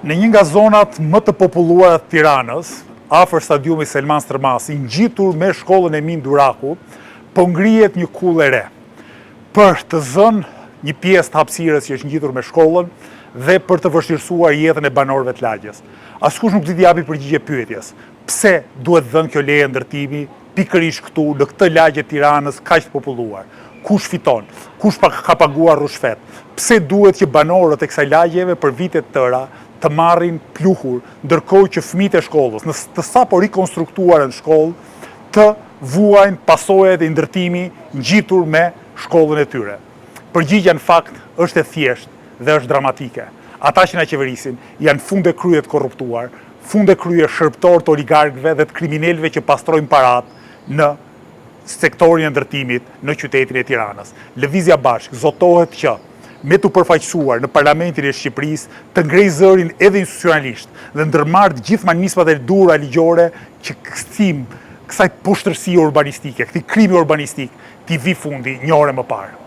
Në një nga zonat më të populluara të Tiranës, afër stadiumit Selman Stërmasi, ngjitur me shkollën Emin Duraku, po ngrihet një kullë e re. Për të zënë një pjesë të hapësirës që është ngjitur me shkollën dhe për të vështirësuar jetën e banorëve të lagjes. Askush nuk di t'i japi përgjigje pyetjes, pse duhet dhënë kjo leje ndërtimi pikërisht këtu, në këtë lagje të Tiranës kaq të populluar? Kush fiton? Kush ka paguar rrushfet? Pse duhet që banorët e kësaj lagjeve për vite të tëra të marrin pluhur, ndërkohë që fëmijët e shkollës, në të sapo rikonstruktuarën shkollë, të vuajnë pasojat e një ndërtimi ngjitur me shkollën e tyre? Përgjigja në fakt është e thjeshtë dhe është dramatike. Ata që na qeverisin janë fund e krye të korruptuar, fund e krye shërbëtorë të oligarkëve dhe të kriminelëve që pastrojnë paratë në sektorin e ndërtimit në qytetin e Tiranës. Lëvizja Bashkë zotohet që me t'u përfaqësuar në Parlamentin e Shqipërisë të ngrejë zërin edhe institucionalisht dhe ndërmarrë të gjitha nismat e duhura ligjore që kësaj poshtërsie urbanistike, këtij krimi urbanistik t'i vijë fundi një orë e më parë.